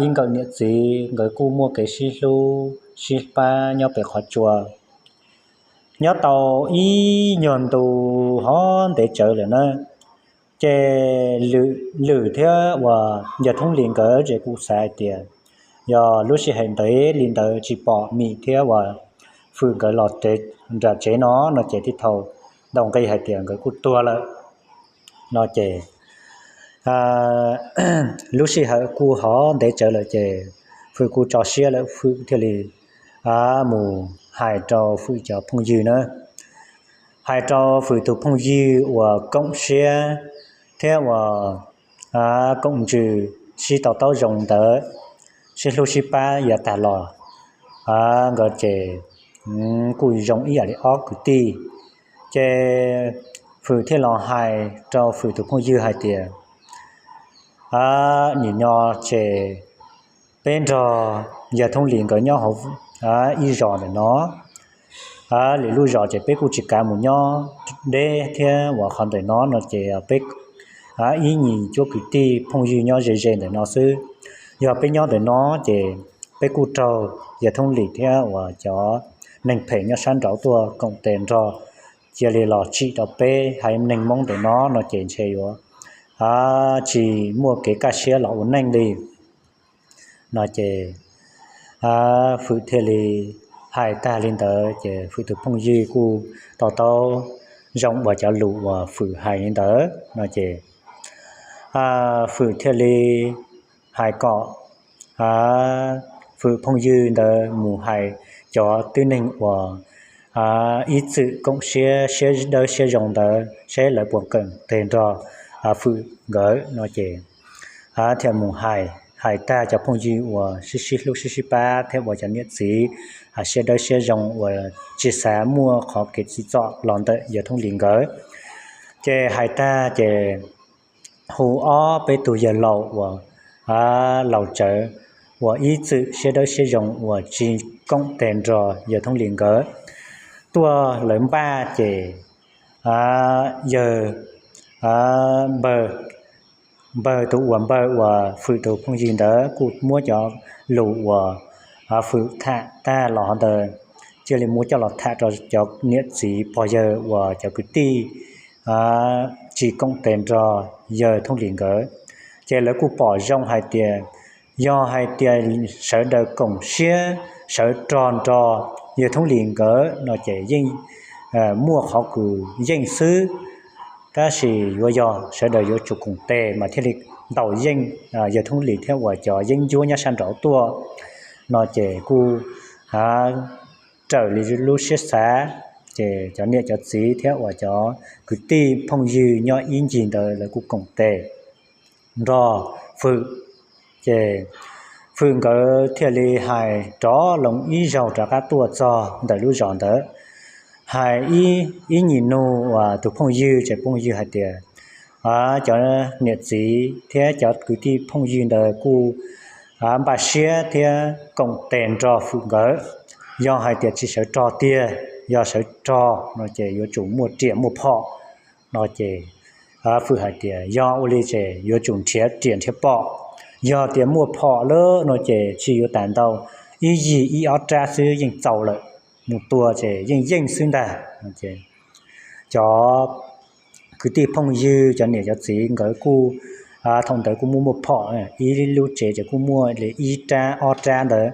ib nkawm niam txiv, nkawd kuj muaj kev sib hlub sib pab nyob pem qhov tsua. Nyob tau ib nyuag ntu hov ntev tsawv lawm na, ces Lwm thiab uas yawg Thoob Lis nkawd ces kuj xav hais tias yog lub sij hawm ntev li ntawd tsis pom Mim thiab uas Fwm nkawd los nram tsev no no ces thiaj tau ntaus nqi hais tias nkawd kuj tuag lawm no ces lub sij hawm kuj hov ntev tsawv lawm ces Fwm kuj tso siab lawm, Fwm thiaj li mus hais rau Fwm cov phooj ywg na, hais rau Fwm tus phooj ywg uas koom siab thiab uas koom ntsws sib tau taub zoo ntawd, sib hlub sib pab yav tag los nkawd ces kuj zoo ib yam li ob kwv tij. Ces Fwm thiaj los hais rau Fwm tus phooj ywg hais tias nim no ces peb nrog yawg Thoob Lis nkawd nyob hauv ib zos ntawm no, lwm lub zos ces peb kuj tsis kav mus nyob deb thiab uas qhov ntawm no no ces peb ib nyuag cuab kwv tij phooj ywg nyob ze ze ntawm no xwb. Yog peb nyob ntawm no ces peb kuj raug yawg Thoob Lis thiab uas cov neeg phem nyob sab nraud tuaj koom tes nrog, cia li los tsim rau peb haiv neeg Hmoob ntawm no no ces ntshe yuav tsis muaj kev kaj siab los ua neej li no ces Fwm thiaj li Hais tag li ntawd ces Fwm tus phooj ywg kuj to taub zoo uas cov lus uas Fwm hais li ntawd no ces Fwm thiaj li hais kom Fwm phooj ywg ntawd mus hais cov tib neeg uas ib txwm koom siab siab dawb siab zoo ntawd seb lawv puas koom tes nrog Fwm nkawd no ces thiaj mus hais, hais tag cov phooj ywg uas sib sib hlub sib sib pab thiab uas cov niam txiv siab dawb siab zoo uas tsis xav muaj qhov kev tsim txom los ntawm yawg Thoob Lis nkawd. Ces hais tag ces hu ob peb tug yawg laus uas laus tsawv uas ib txwm siab dawb siab zoo uas tsis koom tes nrog yawg Thoob Lis nkawd tuaj lawv npaj ces yawg npawg, npawg tus uas npawg uas Fwm tus phooj ywg ntawd kuj muab cov lus uas Fwm tham tag los hov ntawd thiaj li muab coj los tham rau cov niam txiv pog yawg uas cov kwv tij tsis koom tes nrog yawg Thoob Lis nkawd. Ces lawv kuj pom zoo hais tias yog hais tias sawv daws koom siab sawv rog nrog yawg Thoob Lis nkawd no ces yeej muaj qhov kws yeej xwb. Tab sis yuav yog sawv daws yuav tsum koom tes mas thiaj li ntaus yeej yawg Thoob Lis thiab uas cov yeeb ncuab nyob sab nraud tuaj no ces kuj raws li lub siab xav. Ces cov niam cov txiv thiab uas cov kwv tij phooj ywg nyob ib ncig ntawd lawv kuj koom tes nrog Fwm. Ces Fwm nkawd thiaj li hais rov loo ib zaug rov qab tuaj txog ntawm lub zos ntawd, hais ib nyuag nug uas tus phooj ywg ces phooj ywg hais tias cov niam txiv thiab cov kwv tij phooj ywg ntawd kuj npaj siab thiab koom tes nrog Fwm nkawd. Yog hais tias tsis sawv rog tiag, yog sawv rog no ces yuav tsum muaj riam muaj phom no ces Fwm hais tias yog ua li ces yuav tsum nrhiav riam nrhiav phom. Yog tias muaj phom lawm no ces tsis yuav tas ntau, ib yig ib ob rab xwb yeej txaus lawm, mus tua ces yeej yeej xwb ntag. Cov kwv tij phooj ywg cov niam cov txiv nkawd kuj thaum ntawd kuj muaj muaj phom, ib lub tsev ces kuj muaj li ib rab ob rab ntawd.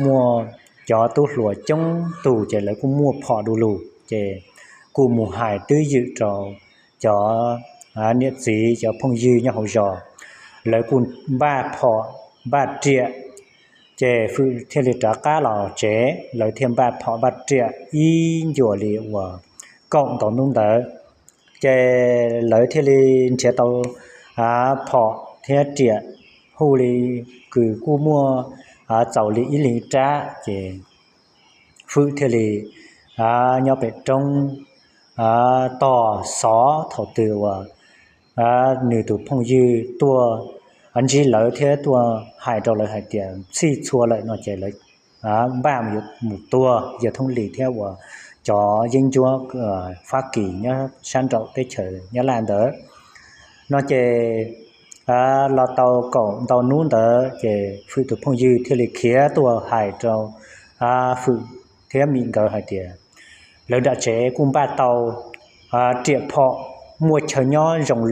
Muaj cov tub hluas coob tug ces lawv kuj muaj phom du lug ces kuj mus hais twb ywm rau cov niam txiv cov phooj ywg nyob hauv zos, lawv kuj npaj phom npaj riam. Ces Fwm thiaj li rov qab los tsev, lawv thiaj npaj phom npaj riam ib ncua li uas kaum ntau hnub ntawd. Ces lawv thiaj li nrhiav tau phom thiab riam hu li kws kuj muaj txaus li ib leeg rab ces Fwm thiaj li nyob pem roob tos xov thaum twg uas nws tus phooj ywg tuaj ntsib lawv thiab tuaj hais rau lawv hais tias txhij txhua lawm no ces lawv npaj mus tua yawg Thoob Lis thiab uas cov yeeb ncuab Fab Kis nyob sab nraum teb chaws Nyab Laj ntawd no ces los tau kaum ntau hnub ntawd ces Fwm tus phooj ywg thiaj li khiav tuaj hais rau Fwm thiab Mim nkawd hais tias lawv nram tsev kuj npaj tau riam phom, muaj chaw nyob zoo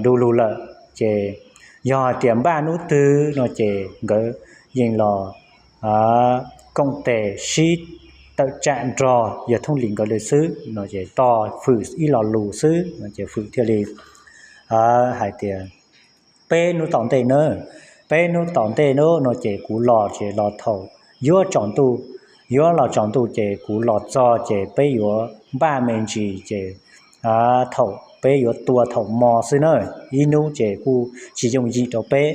du lug lawm ces yog hais tias npaj hnub twg no ces nkawd yeej los koom tes sib tawm tsam nrog yawg Thoob Lis nkawd li xwb no ces tos Fwm ib lo lus xwb no ces Fwm thiaj li hais tias peb hnub tom ntej na, peb hnub tom ntej na no ces kuv los ces los thaum yuav tsaus ntuj, yuav los tsaus ntuj ces kuv los txog ces peb yuav npaj me ntsis ces thaum peb yuav tua thaum hmo xwb na, ib hnub ces kuj tsis yooj yim rau peb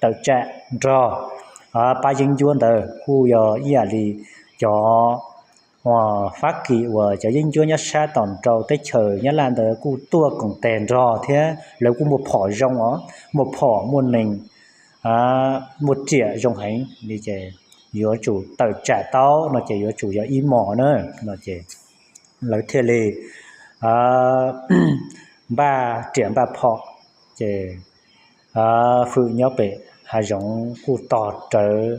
tawm tsam nrog pab yeeb ncuab ntawd kuj yog ib yam li cov Fab Kis uas cov yeeb ncuab nyob sab tom nraud teb chaws Nyab Laj ntawd kuj tuaj koom tes nrog thiab lawv kuj muaj phom zoo os, muaj phom muaj nees, muaj riam zoo heev li ces yuav tsum tawm tsam tau no ces yuav tsum yog ib hmos na no ces lawv thiaj li npaj riam npaj phom ces Fwm nyob pem hav zoov kuj tos rawv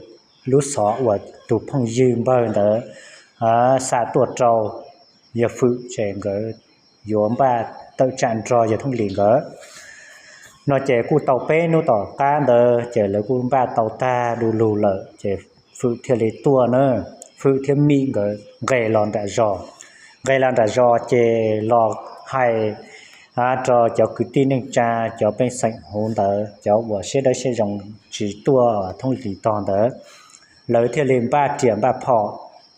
lub xov uas tus phooj ywg npawg ntawd xa tuaj rau yawg Fwm ces nkawd yuav npaj tawm tsam nrog yawg Thoob Lis nkawd no ces kuj tau peb hnub tom qab ntawd ces lawv kuj npaj tau tag du lug lawm ces Fwm thiaj li tuaj na, Fwm thiab Mim nkawd nqes los nram zos. Nqes los nram zos ces los hais rau cov kwv tij neej tsa, cov pej xeem huv ntawd, cov uas siab dawb siab zoo tsis tuaj thoob li tog ntawd, lawv thiaj li npaj riam npaj phom.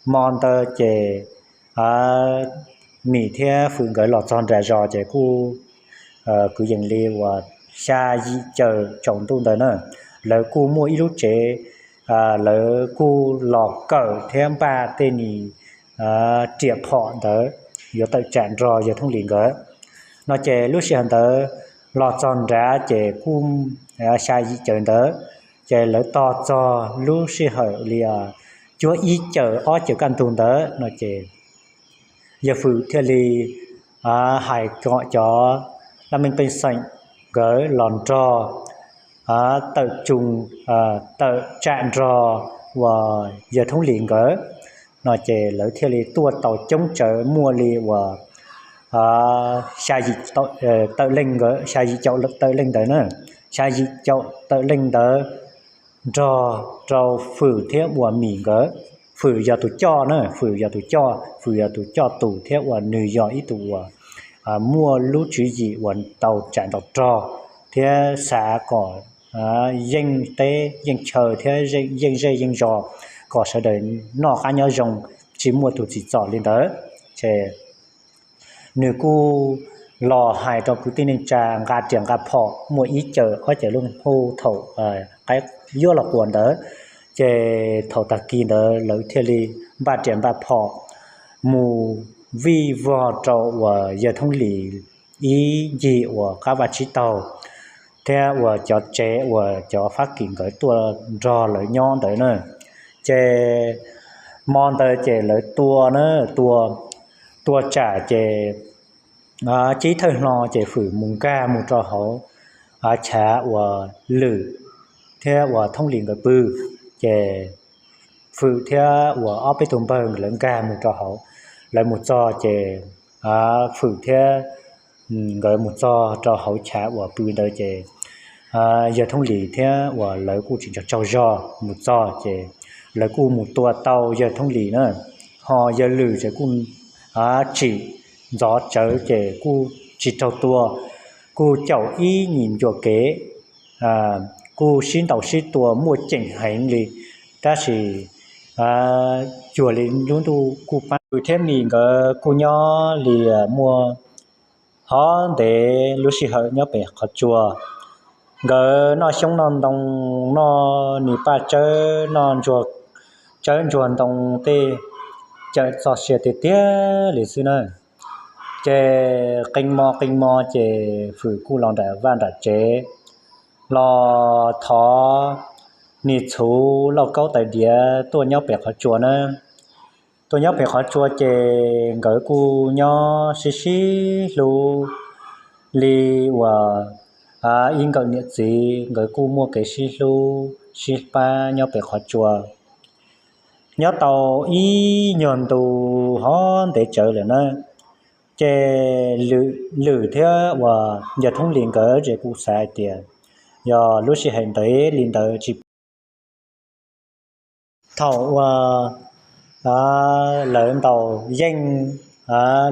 Hmo ntawd ces Mim thiab Fwm nkawd los txog nram zos ces kuj kwv yees li uas xya yim caws tsaus ntuj ntawd na, lawv kuj muaj ib lub tsev, lawv kuj los kawm thiab npaj tej nis riam phom ntawd yuav tawm tsam nrog yawg Thoob Lis nkawd. No ces lub sij hawm ntawd los txog nrad ces kuj xya yim caws ntawd, ces lawv tos txog lub sij hawm li cuaj ib caws ob caws kaj ntug ntawd no ces yawg Fwm thiaj li hais kom cov laj mej pej xeem nkawd los nrog tawm tsum, tawm tsam nrog uas yawg Thoob Lis nkawd. No ces lawv thiaj li tuaj tau coob tsawv, muaj li uas xya yim tawm leej, xya yim caum tawm leej ntawd na, xya yim caum tawm leej ntawd nrog rau Fwm thiab uas Mim nkawd. Fwm yog tus coj na, Fwm yog tus coj, Fwm yog tus coj tus thiab uas nws yog ib tug uas muaj lub tswv yim uas tau tsam ntaus rog thiab xav kom yeej teb yeej chaw thiab yeej zej yeej zos, kom sawv daws noj qab nyob zoo, tsis muaj tus tsim txom li ntawd. Ces nws kuj los hais rau kwv tij neej tsa nqa riam nqa phom, muaj ib caws ob caws lub hub thaum qaib yuav los quas ntawd. Ces thaum tag kis ntawd lawv thiaj li npaj riam npaj phom mus vij vog rau uas yawg Thoob Lis ib ncig uas qab vaj tsib taug thiab uas cov tsev uas cov Fab Kis nkawd tuaj nrog lawv nyob ntawd na. Ces hmo ntawd ces lawv tua na, tua, tua tsam ces cib thawj hlo ces Fwm mus nkag mus rau hauv chav uas Lwm thiab uas Thoob Lis nkawd pw. Ces Fwm thiab uas ob peb tug npawg lawv nkag mus rau hauv. Lawv mus txog ces Fwm thiab nkawd mus txog rau hauv chav uas pw ntawd ces yawg Thoob Lis thiab uas lawv kuj tsis nco tsaug zog. Mus txog ces lawv kuj mus tua tau yawg Thoob Lis na, ho yawg Lwm ces kuj tsim ntxov tsawv ces kuj tsis raug tua, kuj caum ib nyuag ncua kev, kuj sib ntaus sib tua muaj ceem heev li, tab sis cuag li lub ntuj kuj pab. Fwm thiab Mim nkawd kuj nyob li muaj hov ntev lub sij hawm nyob pem qhov tsua. Nkawd noj xyoob noj ntoo, noj nis paj tsawb, noj tsawb ntsuag ntoo tej, cawm txoj sia tiag tiag li xwb na. Ces qee mo qee mo ces Fwm kuj los nram vaj nram tsev los thov nis txhuv lauj kaub tais diav tuaj nyob pem qhov tsua na. Tuaj nyob pem qhov tsua ces nkawd kuj nyob sib sib hlub li uas ib nkawm niam txiv, nkawd kuj muaj kev sib hlub sib pab nyob pem qhov tsua. Nyob tau ib nyuag ntu hov ntev tsawv lawm na, ces Lwm thiab uas yawg Thoob Lis nkawd ces kuj xav hais tias yog lub sij hawm ntev li ntawd tsis thaum uas lawv ntaus yeej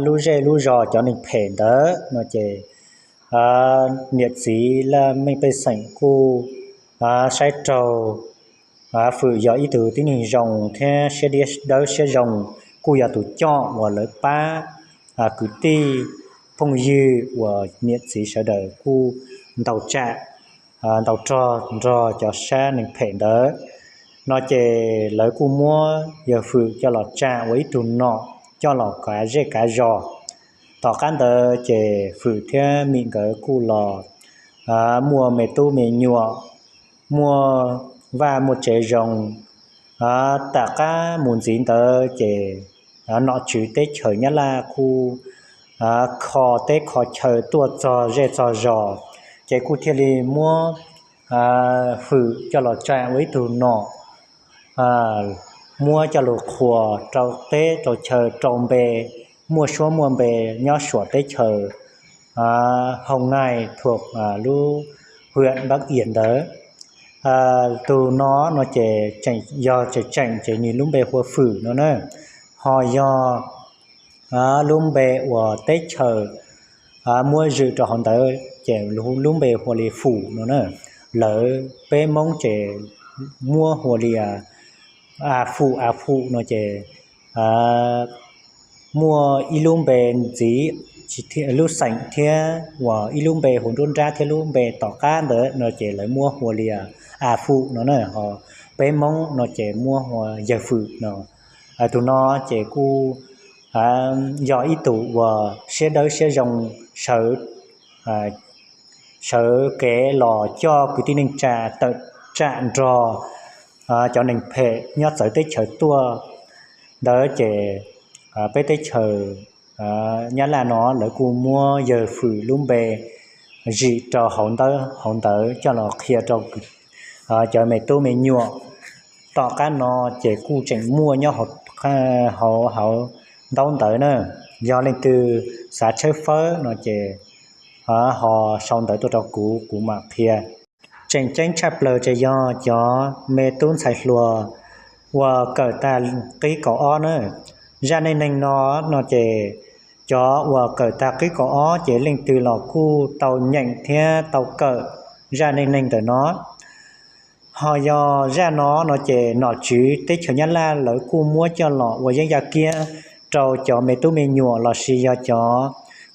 lub zej lub zos cov neeg phem ntawd no ces niam txiv laj mej pej xeem kuj saib raug Fwm yog ib tug tib neeg zoo thiab siab dawb siab zoo, kuj yog tus coj uas lawv pab kwv tij phooj ywg uas niam txiv sawv daws kuj ntaus tsam ntaus rog nrog cov sab neeg phem ntawd no ces lawv kuj muab yawg Fwm coj los tsa ua ib tug nom coj los kav zej kav zos. Tom qab ntawd ces Fwm thiab Mim nkawd kuj los muaj me tub me nyuam, muaj vaj muaj tsev zoo. Tom qab mus ntxiv ntawd ces nom tswv teb chaws Nyab Laj kuj kho teb kho chaw tuaj txog zej txog zos, ces kuj thiaj li muab Fwm coj los tsa ua ib tug nom, muab coj los qhuas rau teb rau chaw rau npe, muaj suab muaj npe nyob saum teb chaws Hoo Nais thuam lub hwam Npab Ias ntawd. Tus no no ces tseem yog tseem tseem ces nws lub npe hu ua Fwm no na, ho yog lub npe uas teb chaws muab zwm rau hauv ntawd ces lub npe hu ua li Fum no na. Lawv peb Hmoob ces muab hu ua li A Fum, A Fum no ces muaj ib lub npe ntxiv, lub xeem thiab uas ib lub npe hu nruab nrab thiab lub npe tom qab ntawd no ces lawv muab hu ua li A Fum no na, ho peb Hmoob no ces muab hu ua Yawg Fwm no. Tus no ces kuj yog ib tug uas siab dawb siab zoo sawv sawv kev los coj kwv tij neej tsa tawm tsam nrog cov neeg phem nyob txawv teb chaws tuaj ntawd ces peb teb chaws Nyab Laj no lawv kuj muab Yawg Fwm lub npe zwm rau hauv ntawd, hauv ntawd coj los qhia rau cov me tub me nyuam. Tom qab no ces kuj tseem muaj nyob hauv, hauv ntaub ntawv na. Yog leej twg xav tshawb fawb no ces ho sau ntawv tuaj rau kuv, kuv mam qhia. Tseem ceeb tshaj plaws ces yog cov me tub ntxhais hluas uas kawm tag qib kaum ob na. Zaj neej neeg no no ces cov uas kawm tag qib kaum ob ces leej twg los kuj tau nyeem thiab tau kawm zaj neej neeg ntawm no. Ho yog zaj no no ces nom tswv teb chaws Nyab Laj lawv kuj muab coj los ua yeeb yaj kiab rau cov me tub me nyuam lossis yog cov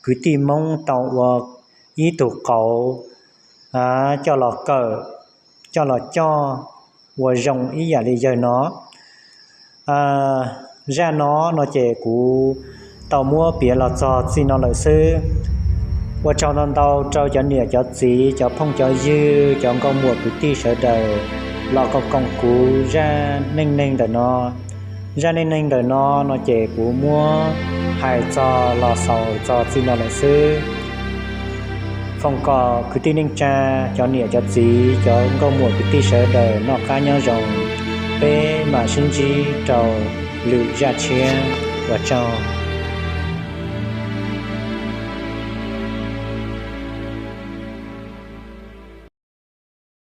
kwv tij Hmoob tau ua ib tug qauv coj los kawm, coj los coj ua zoo ib yam li yawg no. Zaj no no ces kuv tau muab piav los txog txij no lawm xwb. Ua tsaug ntau ntau rau cov niam cov txiv, cov phooj cov ywg, cov nkauj muam kwv tij sawv daws los koom koom kuv zaj neej neeg ntawm no. Zaj neej neeg ntawm no no ces kuv muab hais txog los xaus txog txij no lawm xwb. Foom kom kwv tij neej tsa, cov niam cov txiv, cov nkauj muam kwv tij sawv daws noj qab nyob zoo. Peb mam sib ntsib rau lwm zaj tshiab. Ua tsaug.